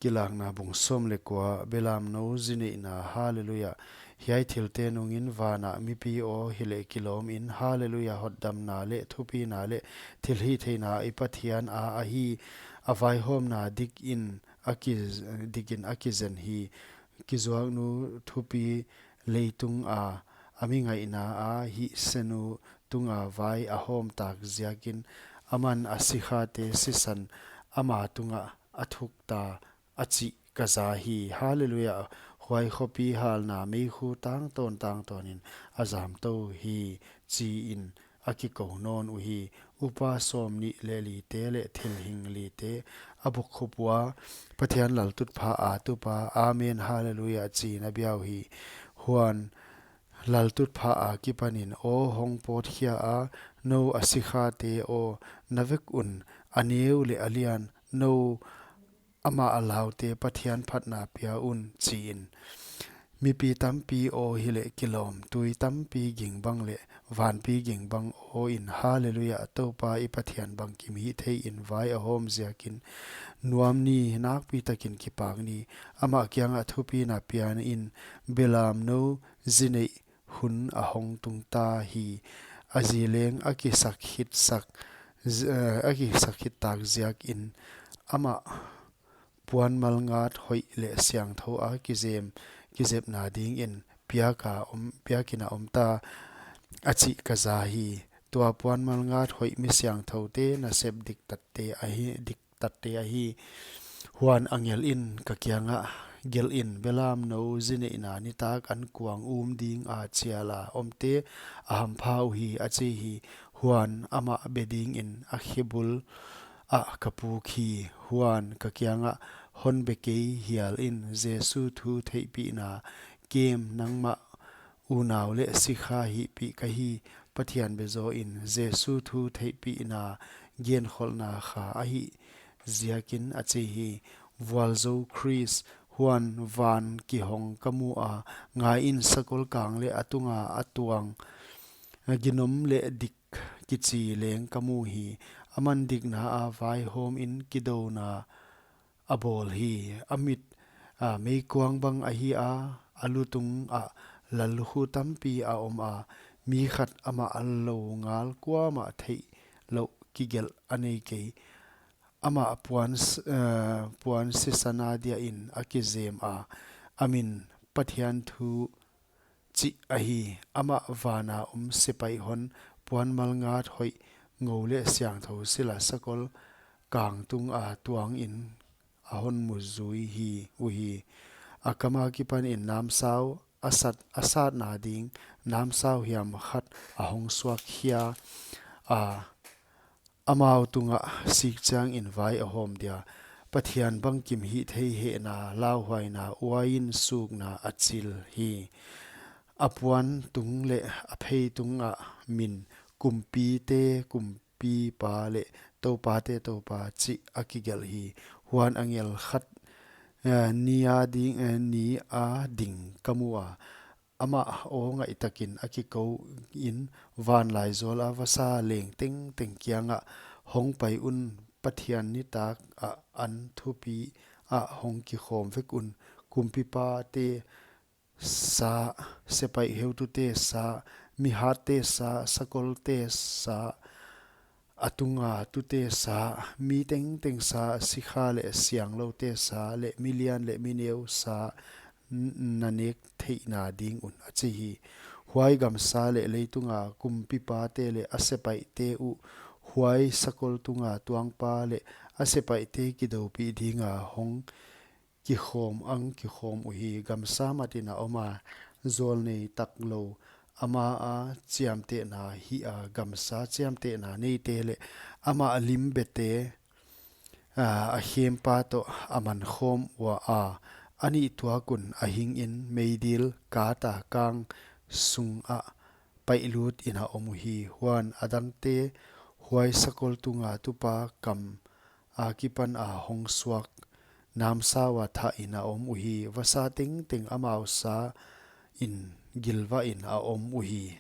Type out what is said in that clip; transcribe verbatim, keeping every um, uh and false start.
Kilakna bung sawm leh kua. Belamnou zineihna. Hallelujah. Hiai thilte nungin van ah mipi aw hileh kilawm in. Hallelujah. Hotdamna leh thupina leh thilhihtheihna i Pathian a ahi. A vaihawmna dikin a ki, dikin a kizen hi. Kizuaknu thupi leitung a, a mi ngaihna a hihsenu tunga vai a hawm tak ziakin, aman a sikhate sisan ama tungah a thuk ta, a chih ka za hi. Hallelujah. Huai khopi halna meikhu tangtawn tangtawnin a zamtou hi, chiin a kikou nawn uhi. Upa sawmnih leh lite leh thilhing lite a bukkhup ua, Pathian laltutphah a tupa, Amen, Hallelujah, chiin a bia uhi. Huan laltutphah akipanin, Aw hong pawtkhia a, nou a sikhate aw, na vek un, a neu leh a lian, nou amah a laute Pathian phatna pia un, chiin. Mipi tampi aw hileh kilawm, tui tampi ging bang leh vanpi ging bang aw in. Hallelujah. Toupa i Pathian bangkim hihtheiin vai a hawm ziakin nuam ni, nakpi takin kipak ni. Amah kiangah thupina piain, belamnou zineih hun a hong tung ta hi. A zi leng a kisak khit sak, z-, eh, a kisak khit tak ziakin, amah puan malngat hoih leh siangthou a kizem, kizepna dingin piak a om, piakin a om ta, a chih ka za hi. Tua puan malngat hoih mi siangthoute nasep diktatte ahi, diktatte ahi. Huan angel in ka kiangah, Gelh in, belamnou zineihna nitak ankuang um dinga chiala omte a hampha uhi, a chi hi. Huan amah be dingin a khebul ah ka puk hi. Huan ka kiangah, Hon be kei hial in, Jesu thu theihpihna kem, nangmah unau leh sikha hihpih ka hi. Pathian be zawin, Jesu thu theihpihna genkholhna kha ahih ziakin, a chi hi. Vualzou Khrist. Huan van kihong ka mu a, ngaiin, sakol kang leh a tunga a tuang, ginom leh dik kichi leng ka mu hi. Aman dikna a vaihawmin kidouna a bawl hi. A mit, a, meikuang bang ahi a, a lutung ah lallukhu tampi a om a, mi khat amah a lou ngal kuamah theihlouh kigelh a nei kei. Amah puan s-, eh, puan sisana diain a kizem a, a min Pathian thu chih ahi. Amah vana om sepaih hon puan malngat hoih, ngou leh siangthou sila sakol kang tunga tuangin a hon muzui hi uhi. A kam akipanin namsau a sat, a satna ding namsau hiam khat a hong suak khia a, amau tungah sik chiangin vai a hawm dia. Pathian bangkim hihthei hehna, lauhuaina, uain sukna a chil hi. A puan tung leh a phei tungah min, Kumpite Kumpipa leh Toupate Toupa chih a kigelh hi. Huan angel khat, eh, ni a ding, eh, ni a ding ka mu a, amah aw ngaih takin a kikou in, vanlaizawl a vasa leng tengteng kiangah, Hong pai un, Pathian nitak ah an thupi ah hong kikhawm vek un, kumpipate sa, sepaih heutute sa, mihatte sa, sakolte sa, a tunga tute sa, mi tengteng sa, sikha leh siangloute sa, leh milian leh mineu sa, n-, na nek theihna ding un, a chi hi. Huai gamsa leh leitunga kumpipate leh a sepaihte uh, huai sakol tunga tuangpa leh a sepaihte kidoupih dinga hong kikhawm ang kikhawm uhi. Gamsa matin a om a, zawlnei taklou, ama a chiamtehna hih a, gamsa chiamtehna neite leh amah lim bete, a, a khempa toh a mankhawm ua a, a nih tuak un a hingin meidil kata kang sungah paihlut in a om uhi. Huan a dangte huai sakol tunga tupa kam akipan a hong suak namsau a thah in a om uhi. Vasa tengteng amau sa in gilvah in a om uhi.